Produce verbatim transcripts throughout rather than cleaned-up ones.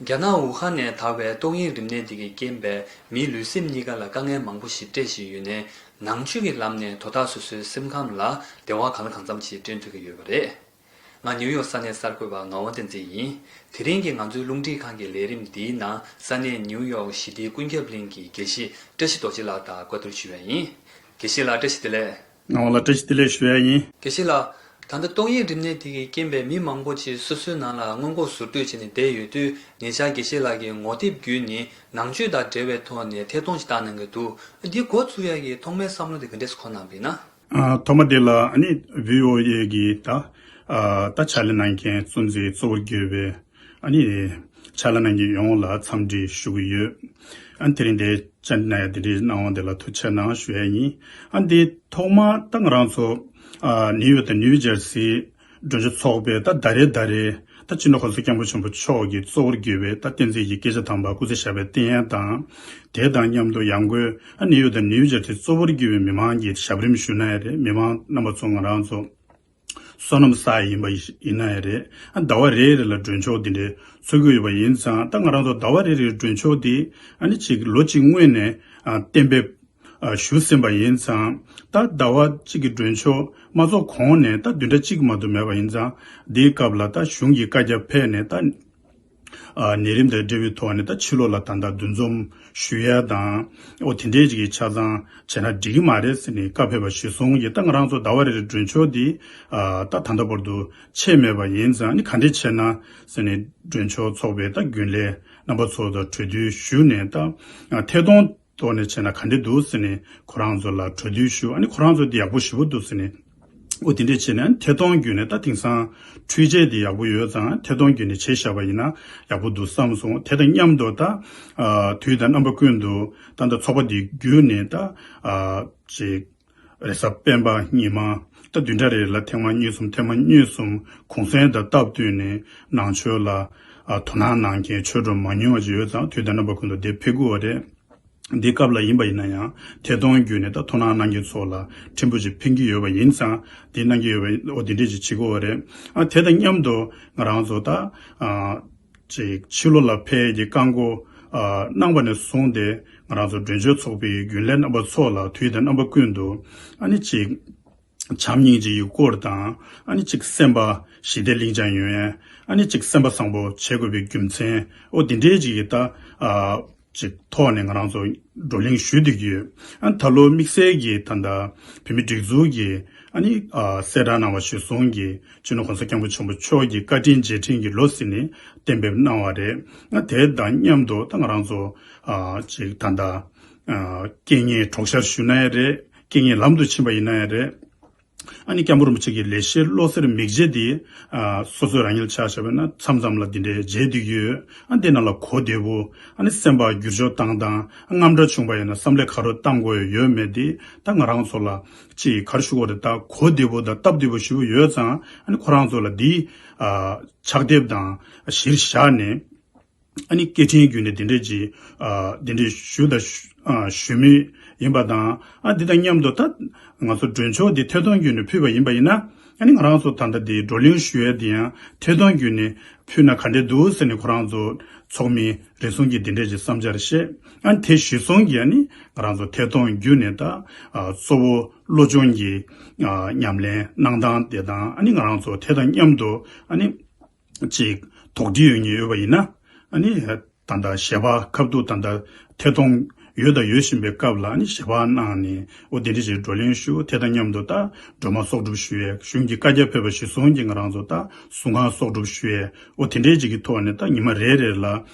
རྒྱ་ནག་ཝུ་ཧན་ནས་དར་བའི་ཏོག་དབྱིབས་རིམས་ནད་འདི་གིས་རྐྱེན་པས་མིའི་ལུས་སེམས་གཉིས་ཀ་ལ་དཀའ་ངལ་མང་པོ་ཞིག་སྤྲད་བཞིན་ཡོད་ནའི། ནང་ཆོས་ཀྱི་ལམ་ནས་དོ་བདག་སོ་སོའི་སེམས་ཁམས་ལ་བདེ་བ་གང་ལ་གང་འཚམ་ཞིག་བསྐྲུན་ཐུབ་ཀྱི་ཡོད་པ་རེད། ང་ནིའུ་ཡོག་ས་གནས་གསར་འགོད་པ་ངག་དབང་བསྟན་འཛིན་ཡིན། དེ་རིང་གི་ང་ཚོའི་རླུང་འཕྲིན་ཁང་གི་ལས་རིམ་འདིའི་ནང་ས་གནས་ནིའུ་ཡོག་ཞི་བདེའི་ཀུན་ཁྱབ་གླིང་གི་དགེ་བཤེས་བཀྲ་ཤིས་རྡོ་རྗེ་ལགས་དང་བཀའ་བསྡུར་ཞུ་ཡ་ཡིན། དགེ་བཤེས་ལགས་བཀྲ་ཤིས་བདེ་ལེགས། ངག་དབང་ལགས་བཀྲ་ཤིས་བདེ་ལེགས་ཞུ་ཡ་ཡིན། དགེ་བཤེས་ལགས། ད་ལྟ་ཏོག་དབྱིབས་རིམས་ནད་དེ་གིས་རྐྱེན་པས་མི་མང་པོ་ཅིག་སོ་སོའི་ནང་ལ་སྔོན་འགོག་ཟུར་གཏོད་བྱས་ནས་བསྡད་ཡོད་དུས། ཉེ་ཆར་དགེ་བཤེས་ལགས་ཀྱིས་ངོ་དེབ་བརྒྱུད་ནས་ནང་ཆོས་དང་འབྲེལ་བའི་ཐོག་ནས་ཐད་གཏོང་ཞིག་བཏང་གནང་གི་འདུག། འདི་འགོ་ཚུགས་ཡ་གི་ཐོག་མའི་བསམ་བློ་དེ་ག་འདྲས་སུ་འཁོར་གནང་པ་ཡིན་ན། ཨ། ཐོག་མ་དེ་ལ་ཨ་ནི་བྷི་ཨོ་ཨེ་གི་ད་ཨ་ད་ཕྱག་ལས་གནང་མཁན་གཙོ་འཛིན་གཙོ་བོར་གྱུར་པའི་ཨ་ནི་ཕྱག་ལས་གནང་མཁན་ཡོངས་ལ་འཚམས་འདྲི་ཞུ་གི་ཡོད། ཨ་ནི་དེ་རིང་འདིར་བཅར་འདྲི་གནང་ཡ་དེ་འདྲའི་གནང་བ་དེ་ལ་ཐུགས་རྗེ་ཆེ་གནང་ཞུ་ཡ་ཡིན། ཨ་ནི་དེ་ཐོག་མ་ད་ང་རང་ཚོ་ཨ་ནིའུ་ཡོག་དང་ནིའུ་ཇར་སི་མགྲོན་ཆེན་ཚོགས་པའི་ད་ཟླ་རེ་ཟླ་རེ་ད་སྤྱི་ནོར་གོང་ས་སྐྱབས་མགོན་ཆེན་པོ་མཆོག་གིས་གཙོ་བོར་གྱུར་པའི་ད་བསྟན་འཛིན་གྱི་སྐད་ཆ་དམ་པ་སྐུ་ཚེ་ཞབས་པད་བརྟན་ཡ་དང་། དེ་དང་མཉམ་དུ་ཡང་སྒོས་ཨ་ནིའུ་ཡོག་དང་ནིའུ་ཇར་སི་གཙོ་བོར་གྱུར་པའི་མི་མང་གི་ཞབས་རིམ་ཞུ་ན་ཡ་རེད། མི་མང་རྣམ་པ་ཚོ་ང་རང་ཚོ་བསོད་ནམས་བསགས་ཡིན་པ་ཡིན་ན་ཡང་རེད། ཨ་ཟླ་བ་རེ་རེ་ལ་མགྲོན་ཆོག་འདི་འདྲའི་འཚོགས་ཀྱི་ཡོད་པ་ཡིན་ཙང་། ད་ང་རང་ཚོ་ཟླ་བ་རེ་རེའི་མགྲོན་ཆོག་འདི་ཨ་ནི་གཅིག་ལོ་གཅིག་སྔོན་ནས་ཨ་གཏན་འབེབས་ཨ་ཞུ་ཟིན་པ་ཡིན་ཙང་། ད་ཟླ་བ་གཅིག་གི་མགྲོན་ཆོག་མ་རྫོགས་གོང་ནས་ད་བདུན་ཕྲག་གཅིག་མ་གཏོགས་མེད་པ་ཡིན་ཙང་། འདིའི་སྐབས་ལ་ད་གཞུང་གི་བཀའ་རྒྱ་ཕེབས་ནས་ད། ཨ་ནད་རིམས་དང་འབྲེལ་བའི་ཐོག་ནས་ད་ཕྱི་ལོགས་ལ་ད་ལྟ་འདུ་འཛོམས་ཞུ་ཡ་དང་། ཨོ་དེ་འདྲའི་ཅིག་གི་ཆ་ཚང་བྱས་ན་འགྲིག་གི་མ་རེད་ཟེར་ནས་བཀའ་ཕེབས་པ་གཞིར་བཟུང་གིས། ད་ང་རང་ཚོ་ཟླ་བ་རེ་རེའི་མགྲོན་ཆོག་འདི་ཨ་ད་ད་ལྟ་བར་དུ་ཆད་མེད་པ་ཡིན་ཙང་། ཨ་ནི་ག་འདྲས་བྱས་ན་ཟེར་ནས་མགྲོན་ཆོག་ཚོགས་པའི་ད་རྒྱུན་ལས་རྣམ་པ་ཚོ་དང་གྲོས་བསྡུར་ཞུས་ནས། ད་ཨ་ཐད་གཏོང་ཐོག་ནས་བྱས་ན་ག་འདྲས་འདུག་ཟེར་ནས་ཁོ་རང་ཚོ་ལ་གྲོས་བསྡུར་ཞུ། ཨ་ནི་ཁོ་རང་ཚོ་འདི་ཡག་པོ་ཞེ་པོ་འདུག་ཟེར་ནས། འོ་དེ་འདྲས་བྱས་ནས་ཐད་གཏོང་བརྒྱུད་ནས། ད་དེང་སང་འཕྲུལ་ཆས་དེ་ཡག་པོ་ཡོད་ཙང་། ཐད་གཏོང་བརྒྱུད་ནས་བྱས་བཞག་པ་ཡིན་ན་ཡག་པོ་འདུག་བསམ་སོང་། དེ་དང་མཉམ་དུ་ད་ཨ་དུས་དང་རྣམ་པ་ཀུན་ཏུ་ད་ལྟ་ཚོགས་པ་འདི་བརྒྱུད་ནས་ད་ཨ་ཅིག་རེས་གཟའ་སྤེན་པ་ཉི་མ་ད་བདུན་ཕྲག་རེ་ལ་ཐེངས་མ་གཉིས་གསུམ་ཐེངས་མ་གཉིས་གསུམ་གུང་སེང་དང་སྟབས་བསྟུན་ནས་ནང་ཆོས་ལ་ཨ་དོ་སྣང་གནང་མཁན་ཆོས་གྲོགས་མང་ཉུང་བ་ཅིག་ཡོད་ཙང་། དུས་དང་རྣམ་པ་ཀུན་ཏུ་འདིར་ཕེབས་དགོས་པ་རེད། འདི་སྐབས་ལ་ཡིན་པ་ཡིན་ན་ཡང་ཐད་གཏོང་བརྒྱུད་ནས་ད་དོ་སྣང་གནང་མཁན་ཚོ་ལ་ཕྲན་བུ་ཅིག་ཕན་གྱི་ཡོད་པ་ཡིན་ཙང་། འདི་གནང་གི་ཡོད་པ་ཡིན། འོ་འདི་འདྲས་ཅིག་བྱེད་དགོས་པ་རེད། ཨ་དེ་དང་མཉམ་དུ་ང་རང་ཚོ་ད་ཨ་ཅིག་ཕྱི་ལོགས་ལ་ཕེབས་ཀྱི་བཀག་འགོག་ཨ་གནང་བ་ནས་བཟུང་སྟེ། ང་རང་ཚོ་མགྲོན་གཅོད་ཚོགས་པའི་རྒྱུན་ལས་རྣམ་པ་ཚོ་ལ་དུས་དང་རྣམ་པ་ཀུན་ཏུ་ཨ་ནི་ཅིག་བྱམས་སྙིང་རྗེ་ཡི་སྐོར་དང་། ཨ་ནི་གཅིག་སེམས་པ་ཞི་བདེ་ལྷིང་འཇགས་ཡོང་ཡ། ཨ་ནི་གཅིག་སེམས་པ་བཟང་པོ་བྱེད་དགོས་པའི་རྒྱུ་མཚན། ཨོ་དེ་འདྲའི་ཅིག་གི་ད་ཨ་ཅིག་ཐོག་ནས་ང་རང་ཚོ་བགྲོ་གླེང་ཞུ་བསྡད་ཀྱི་ཡོད། ཨ་ནི་ད་ལོ་དམིགས་བསལ་གྱི་ད་ལྟ་བོད་མིའི་སྒྲིག་འཛུགས་ཀྱི་ཨ་ནི་ཨ་གསལ་བསྒྲགས་གནང་བ་གཞིར་བཟུང་གིས། སྤྱི་ནོར་གོང་ས་སྐྱབས་མགོན་ཆེན་པོ་མཆོག་གི་བཀའ་དྲིན་རྗེས་དྲན་གྱི་ལོ་ཟེར་ནས་གཏན་འབེབས་གནང་བ་རེད། ཨ་དེ་དང་མཉམ་དུ་ད་ང་རང་ཚོ་ཨ་ཅིག་ད་ལྟ་ཨ་རྐྱེན་ངན་གྲོགས་ཤར་ཞུ་ན་ཡང་རེད། རྐྱེན་ངན་ལམ་དུ་ཕྱིན་པ་ཡིན་ན་ཡང་རེད། ཨ་ནི་སྐྱབས་མགོན་རིན་པོ་ཆེ་གི་ལེགས་བཤད་བློ་གསལ་མིག་འབྱེད་འདི་ཨ་སོ་སོས་རང་ཉིད་ལ་ཆ་བཞག་པ་ཡིན་ན་མཚམས་མཚམས་ལ་འདི་འདྲའི་མཇལ་བསྡད་ཀྱི་ཡོད། ཨ་འདི་ནང་ལ་གོ་བདེ་པོ། ཨ་ནི་སེམས་པ་འགྱུར་ཕྱོགས་བཏང་སྟངས། ཨ་དངངས་སྐྲག་བྱུང་པ་ཡིན་ན་བསམ་བློ་ག་རེ་བཏང་དགོས་ཡོད་མེད་འདི་ད་ང་རང་ཚོ་ལ་ཅིག་ག་རེ་ཞུ་དགོས་རེད། ད་གོ་བདེ་པོ་དང་སྟབས་བདེ་པོ་ཞེ་པོ་ཡོད་ཙང་། ཨ་ནི་ཁོ་རང་ཚོ་ལ་འདི་ཨ་ཕྱག་དེབ་དང་གཞིར་བཞག་ནས། ཨ་ནི་སྐད་འཕྲིན་བརྒྱུད་ནས་དེ་འདྲས་ཀྱི་ཨ་དེ་འདྲས་ཞུ་དང་ཞུ་ཨ་ཞུ་མུས་ཡིན་པ་དང་། ཨ་འདི་དང་མཉམ་དུ་ད་ང་ཚོ་མགྲོན་ཆོག་འདི་ཐད་གཏོང་བརྒྱུད་ནས་ཕུལ་བ་ཡིན་པ་ཡིན་ན། ཨ་ནི་ང་རང་ཚོ་ད་ལྟ་འདི་བགྲོ་གླེང་ཞུ་ཡས་འདི་ཡང་ཐད་གཏོང་བརྒྱུད་ནས་ཕུལ་ན་ག་འདྲས་འདུག་ཟེར་ནས་ཁོ་རང་ཚོ་ཚོགས་མི་རེ་ཟུང་གིས་དེ་འདྲས་ཀྱི་བསམ་འཆར་བཤད། ཨ་ནི་དེ་གཞིར་བཟུང་གིས་ཨ་ནི་ང་རང་ཚོ་ཐད་གཏོང་བརྒྱུད་ནས་ད་ཨ་གཙོ་བོ་བློ་སྦྱོང་གི་ཨ་ཉམས་ལེན་གནང་སྟངས་དེ་དང་། ཨ་ནི་ང་རང་ཚོ་དེ་དང་མཉམ་དུ་ཨ་ནི། ཅིག་དོགས་འདྲི་ཡོད་མཁན་ཡོད་པ་ཡིན་ན། ཨ་ནི་ད་ལྟ་ཞལ་པར་ཁ་ཐུག་ད་ལྟ་ཐད་གཏོང་ཡོད་དང་ཡོད་བཞིན་པའི་སྐབས་ལ། ཨ་ནི་ཞལ་པར་གནང་ནས་འོ་དེ་འདྲ་ཞིག་བགྲོ་གླེང་ཞུ། དེ་དང་མཉམ་དུ་ད་སྒྲོལ་མ་གསོག་སྒྲུབ་ཞུ་ཡས། གཞུང་གི་བཀའ་རྒྱ་ཕེབས་པ་གཞིར་བཟུང་གིས་ང་རང་ཚོ་ད་གཟུངས་ཁང་གསོག་སྒྲུབ་ཞུ་ཡས། འོ་དེ་འདྲའི་ཅིག་གི་ཐོག་ནས་ད་ཉི་མ་རེ་རེ་ལ་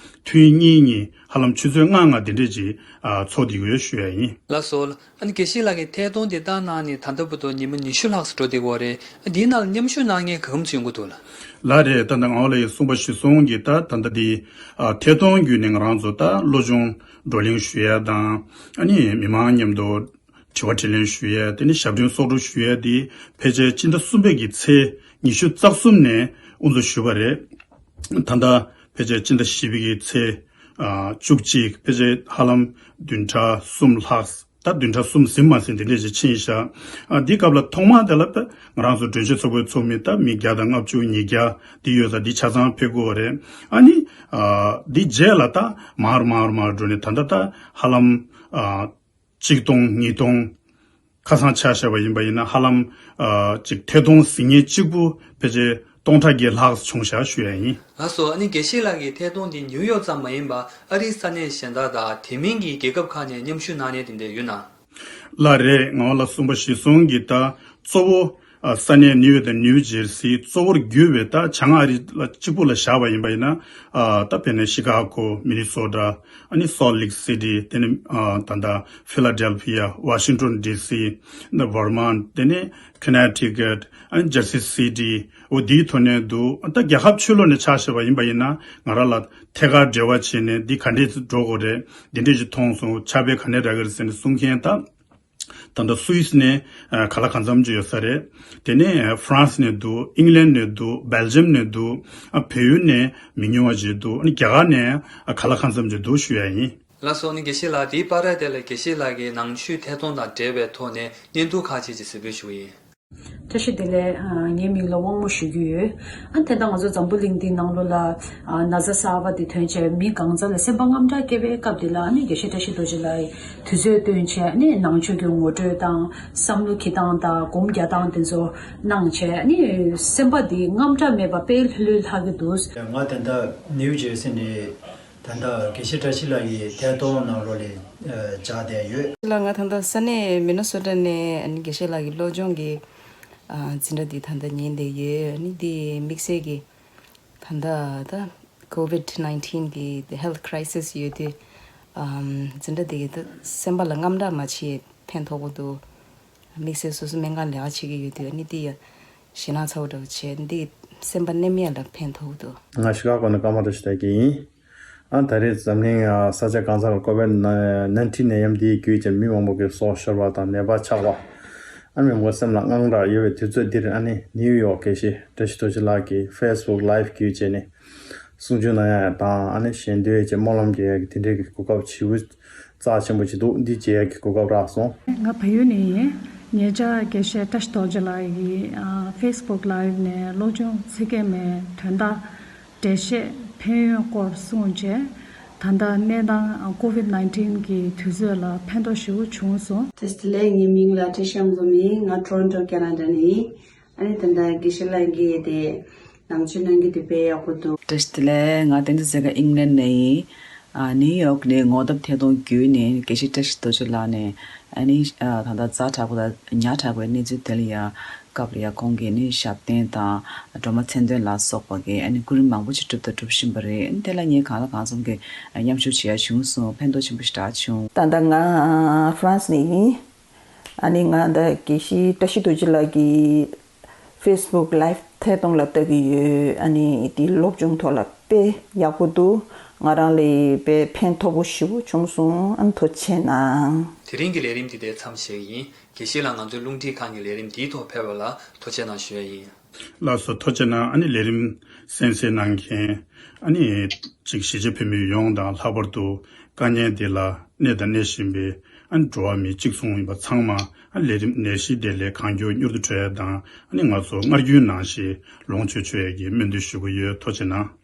ཐུན་གཉིས་གཉིས་ཧ་ལམ་ཆུ་ཚོད་ལྔ་ལྔ་དེ་འདྲས་ཅིག་ཨ་ཚོགས་བསྡད་ཀྱི་ཡོད་ཞུ་ཡ་ཡིན། ལགས་སོ། ཨ་ནི་དགེ་བཤེས་ལགས་ཀྱིས་ཐད་གཏོང་དེ་དག་གནང་ནས་ད་ལྟ་བར་དུ་ཉི་མ་ཉི་ཤུ་ལྷག་ཙམ་འགྲོ་བསྡད་ཀྱི་ཡོད་རེད། འདིའི་ནང་ལ་མཉམ་ཞུགས་གནང་མཁན་ག་གམ་ཅིག་ཡོང་གི་འདུག་ལགས། ལགས་རེད། ད་ལྟ་ངག་དབང་ལགས་ཀྱིས་གསུངས་པ་གཞིར་བཟུང་གིས་ད་ད་ལྟ་འདི་ཨ་ཐད་གཏོང་བརྒྱུད་ནས་ང་རང་ཚོ་ད་བློ་སྦྱོང་བགྲོ་གླེང་ཞུ་ཡ་དང་། ཨ་ནི་མི་མང་མཉམ་དུ་དྲི་བ་དྲིས་ལན་ཞུ་ཡ། དེ་ནས་ཞབས་འདྲེན་གསོག་སྒྲུབ་ཞུ་ཡ་དེ་ཕལ་ཆེར་སྤྱི་ཟླ་གསུམ་པའི་གི་ཚེས་ཉི་ཤུ་རྩ་གསུམ་ནས་དབུ་འཛུགས་ཞུས་པ་རེད། ད་ལྟ་ཕལ་ཆེར་སྤྱི་ཟླ་བཞི་པའི་གི་ཚེས་ཨ་བཅུ་གཅིག། ཕལ་ཆེར་ཧ་ལམ་བདུན་ཕྲག་གསུམ་ལྷག། ད་བདུན་ཕྲག་གསུམ་ཟིན་མ་ཟིན་དེ་འདྲས་ཞིག་ཕྱིན་ཤག། ཨ་འདི་སྐབས་ལ་ཐོག་མ་དེ་ལ་ད་ང་རང་ཚོ་མགྲོན་ཆེན་ཚོགས་པའི་ཚོགས་མི་ད་མི་བརྒྱ་དང་ལྔ་བཅུ་ཉིས་བརྒྱ་འདི་ཡོད་ས་འདི་ཆ་ཚང་ཕེབས་དགོས་པ་རེད། ཨ་ནི་ ཨ་འདི་རྗེས་ལ་ད་མར་མར་མར་འགྲོ་ནས་ད་ལྟ་ད་ཧ་ལམ་ཨ་གཅིག་སྟོང་ཉིས་སྟོང་ཁ་སང་ཆ་བཞག་པ་ཡིན་པ་ཡིན་ན་ཧ་ལམ་ཨ་ཅིག་ཐད་གཏོང་ཟིན་མཁན་གཅིག་པུ་ཕལ་ཆེར་སྟོང་ཕྲག་བརྒྱད་ལྷག་བྱུང་བཞག་ཞུ་ཡ་ཡིན། ལགས་སོ། ཨ་ནི་དགེ་བཤེས་ལགས་ཀྱི་ཐད་གཏོང་འདི་ནིའུ་ཡོག་ཙམ་མ་ཡིན་པར་ཨ་རིའི་ས་གནས་གཞན་དག་དང་དེ་མིན་གྱི་རྒྱལ་ཁབ་ཁག་ནས་མཉམ་ཞུགས་གནང་མཁན་དེ་འདྲ་ཡོད་ན། ལགས་རེད། ང་བ་ལ་གསུངས་པ་གཞིར་བཟུང་གིས་ད་གཙོ་བོ་ཨ་ས་གནས་ནིའུ་ཡོག་དང་ནིའུ་ཇེར་སི་གཙོ་བོར་གྱུར་བའི་ད་བྱང་ཨ་རི་ལ་གཅིག་པུ་ལ་བཞག་པ་ཡིན་པ་ཡིན་ན་ཨ་ད་དཔེར་ན་ཤི་ཀ་གོ། མི་ནི་སོ་ཊ། ཨ་ནི་སོལ་ལེག་སི་ཊི། དེ་ནས་ཨ་ད་ལྟ་ཕི་ལ་ཌེལ་ཕི་ཡ། ཝ་ཤིང་ཊོན་ཌི་སི། ད་ཝར་མོན་ཊི། དེ་ནས་ཁ་ནེ་ཊི་ཀེཊ། ཨ་ནི་ཇར་སི་སི་ཊི། འོ་འདིའི་ཐོག་ནས་འདུག་ད་རྒྱལ་ཁབ་ཕྱི་ལོགས་ནས་ཆ་བཞག་པ་ཡིན་པ་ཡིན་ན་ང་རང་ལ་ཐད་ཀར་འབྲེལ་བ་བྱས་ནས་འདི་ག་འདྲས་འགྲོ་དགོས་རེད། འདི་འདྲས་ཞིག་མཐོང་སོང་། ཕྱག་དཔེ་ག་ནས་རག་གི་རེད་ཟེར་ནས་གསུང་མཁན་ད། ད་ལྟ་སུད་སི་ནས་ཨ་ག་ལ་གང་འཚམ་ཅིག་ཡོད་ས་རེད། དེ་ནས་ཨ་ཧྥ་རན་སི་ནས་འདུག་ཨིང་ལན་ནས་འདུག་བྷེལ་ཇམ་ནས་འདུག་ཨ་བལ་ཡུལ་ནས་མི་ཉུང་བ་ཅིག་འདུག་ཨ་ནི་རྒྱ་གར་ནས་ཨ་ག་ལ་གང་འཚམ་ཅིག་འདུག་ཞུ་ཡ་ཡིན། ལགས་སོ། ཨ་ནི་དགེ་བཤེས་ལགས། དེའི་བར་དེ་ལ་དགེ་བཤེས་ལགས་ཀྱི་ནང་ཆོས་ཐད་གཏོང་དང་འབྲེལ་བའི་ཐོག་ནས་བརྙན་ཐུང་ཁག་ཅིག་ཅིག་གཟིགས་འབུལ་ཞུ་གི་ཡིན། བཀྲ་ཤིས་བདེ་ལེགས། ཨ་ངའི་མིང་ལ་དབང་མོ་ཞུ་རྒྱུ་ཡོད། ཨ་དེ་ལྟར་ང་ཚོ་འཛམ་བུ་གླིང་འདི་ནང་ལོགས་ལ་ཨ་ན་ཚ་གསར་པ་འདི་ཐོན་བྱས་མི་གང་ཚང་ལ་སེམས་པ་དངངས་སྐྲག་སྐྱེ་བའི་སྐབས་འདི་ལ། ཨ་ནི་དགེ་བཤེས་བཀྲ་ཤིས་རྡོ་རྗེ་ལགས་ཀྱིས་དུས་ཚོད་བཏོན་བྱས་ཨ་ནི་ནང་ཆོས་ཀྱི་ངོ་སྤྲོད་དང་བསམ་བློ་འཁྱེར་སྟངས་དང་སྒོམ་རྒྱག་སྟངས་དེ་ཚོ་གནང་བྱས། ཨ་ནི་སེམས་པ་འདི་དངངས་སྐྲག་མེད་པ་དཔེ་ལྷོད་ལྷོད་ལྷག་གི་འདུག་ང་ད་ལྟ་ནིའུ་ཇེར་སི་ནས་ད་ལྟ་དགེ་བཤེས་བཀྲ་ཤིས་ལགས་ཀྱི་ཐད་གཏོང་ནང་ལོགས་ལ་ཨ་བཅར་བསྡད་ཡོད། ལགས། ང་ད་ལྟ་ས་གནས་མི་ནི་སོ་ཊ་ནས་ཨ་ནི་དགེ་བཤེས་ལགས་ཀྱི་སློབ་སྦྱོང་གི་ཨ་འཛིན་གྲྭ་འདི་ད་ལྟ་ཉན་བསྡད་ཡོད། ཨ་ནི་འདི་དམིགས་བསལ་གྱི་ད་ལྟ་ད་ཀོ་ཝིཌ་ནའིན་ཊིན་གི་ཧེལ་ཐི་ཁི་རའི་སིས་ཡོད་དུས་ཨམ་འཛིན་གྲྭ་འདི་གི་ད་སེམས་པ་ལ་དངངས་སྐྲག་མ་བྱེད་ཕན་ཐོགས་པོ་འདུག་དམིགས་བསལ་སོ་སོ་སྨན་ཁང་ལས་ཀ་བྱེད་ཀྱི་ཡོད་དུས་ཨ་ནི་འདི་ཡ་ཞེད་སྣང་ཚ་བོ་འདྲ་བོ་བྱས། འདི་སེམས་པ་མནར་ཡ་ལ་ཕན་ཐོགས་འདུག་ང་ཤི་ཀ་གོ་ནས་ཀརྨ་བཀྲ་ཤིས་བདེ་ལེགས་ཡིན། ཨ་ད་རེས་འཛམ་གླིང་ཨ་ས་ཆ་གང་སར་ཀོ་ཝིཌ་ནའིན་ཊིན་ནད་ཡམས་འདིའི་བརྒྱུད་ཀྱིས་མི་མང་པོ་གི་སྲོག་ཤོར་བ་དང་ནད་པ་ཆགས་པ། ཨ་མི་མང་པོ་སེམས་ལ་དངངས་སྐྲག་ཡོད་པའི་དུས་ཚོད་འདིར། ཨ་ནི་ནིའུ་ཡོག་དགེ་བཤེས་བཀྲ་ཤིས་རྡོ་རྗེ་ལགས་ཀྱིས་ཕེ་སི་བུག་ལའིབ་བརྒྱུད་བྱས་ནས་གསུང་ཆོས་གནང་ཡ་དང་། ཨ་ནི་ཞལ་འདོན་བྱས་སྨོན་ལམ་རྒྱག་ཡ་གི་དེ་འདྲའི་གི་གོ་སྐབས་ཇི་བོ་རྩ་ཆེན་པོ་ཅིག་འདུག་འདི་བྱེད་ཡ་གི་གོ་སྐབས་རག་སོང་། ང་བལ་ཡུལ་ནས་ཡིན། ཉེ་ཆར་དགེ་བཤེས་བཀྲ་ཤིས་རྡོ་རྗེ་ལགས་ཀྱི་ཨ་ཕེ་སི་བུག་ལའིབ་ནས་སློབ་སྦྱོང་ཚིག་སྐྱེལ་མའི་དོན་དག་འགྲེལ་བཤད་ཕན་ཡོན་སྐོར་གསུངས་རྗེས། ད་ལྟ་གནས་སྟངས་ཀོ་ཝིཌ་ནའིན་ཊིན་གྱི་དུས་ཚོད་ལ་ཕན་ཐོགས་ཞེ་པོ་བྱུང་སོང་། བཀྲ་ཤིས་བདེ་ལེགས། ངའི་མིང་ལ་བཀྲ་ཤིས་ལྷ་འཛོམས་ཡིན། ང་ཊོ་རོན་ཊོ་ཁེ་ན་ཌ་ནས་ཡིན། ཨ་ནི་ད་ལྟ་དགེ་བཤེས་ལགས་ཀྱིས་དེ་ནང་ཆོས་གནང་རྒྱུ་དེ་དཔེ་ཡག་པོ་འདུག་བཀྲ་ཤིས་བདེ་ལེགས། ང་བསྟན་འཛིན་ཚེ་དཀར་ཨིང་ལན་ནས་ཡིན། ཨ་ནིའུ་ཡོག་ནས་ངོ་དེབ་ཐད་གཏོང་བརྒྱུད་ནས་དགེ་བཤེས་བཀྲ་ཤིས་རྡོ་རྗེ་ལགས་ནས་ཨ་ནི་ཨ་ད་ལྟ་ཛ་དྲག་པོ་དང་ཉག་དྲག་པོའི་གནས་ཚུལ་དེ་ལ་ཡ་སྐབས་ལ་ཡ་ཁོང་གིས་ནི་ཞབས་བརྟན་དང་སྒྲོལ་མ་མཚན་འདོན་ལ་སོགས་པ་གི་ཨ་ནི་སྐུ་རིམ་མང་པོ་ཅིག་བསྒྲུབས་དང་སྒྲུབ་བཞིན་པ་རེད། དེ་ལ་ངས་གང་ལ་གང་འཚམ་གི་མཉམ་ཞུགས་བྱེད་ཡ་བྱུང་སོང་། ཕན་ཐོགས་ཆེན་པོ་ཞེ་དྲག་བྱུང་། ད་ལྟ་ང་ཧྥ་རན་སི་ནས་ཡིན། ཨ་ནི་ང་ད་དགེ་བཤེས་བཀྲ་ཤིས་རྡོ་རྗེ་ལགས་ཀྱི་ཕེ་སི་བུག་ལའིབ་ཐད་གཏོང་ལ་ལྟ་གི་ཡོད། ཨ་ནི་དེ་སློབ་སྦྱོང་ཐོག་ལ་དཔེ་ཡག་པོ་འདུག་ང་རང་ལ་དཔེ་ཕན་ཐོགས་པོ་ཞེ་པོ་བྱུང་སོང་། ཨ་ནི་ཐུགས་རྗེ་ཆེ་གནང་། དེ་རིང་གི་ལས་རིམ་འདི་དེ་མཚམས་བཞག་གི་ཡིན། དགེ་བཤེས་ལགས་ང་ཚོའི་རླུང་འཕྲིན་ཁང་གི་ལས་རིམ་འདིའི་ཐོག་ཕེབས་པ་ལ་ཐུགས་རྗེ་ཆེ་གནང་ཞུ་ཡ་ཡིན། ལགས་སོ། ཐུགས་རྗེ་གནང་། ཨ་ནི་ལས་རིམ་གསན་གཟིགས་གནང་མཁན་ཨ་ནི་ཅིག་གཞིས་བྱེས་བོད་མི་ཡོངས་དང་ལྷག་པར་དུ་དཀའ་ངལ་འདི་ལ་གནས་དང་གནས་བཞིན་པའི་ཨ་ནི་འགྲོ་བ་མི་གཅིག་མཚུངས་ཡིན་པ་ཚང་མ་ཨ་ནི་ལས་རིམ་ནད་གཞི་དེ་ལས་གང་མགྱོགས་མྱུར་དུ་གྲོལ་ཡ་དང་། ཨ་ནི་ང་ཚོ་སྔར་རྒྱུན་ནང་བཞིན་ལོངས་སྤྱོད་སྤྱོད་ཡ་གི་སྨོན་འདུན་ཞུ་གི་ཡོད། ཐུགས་རྗེ་གནང་།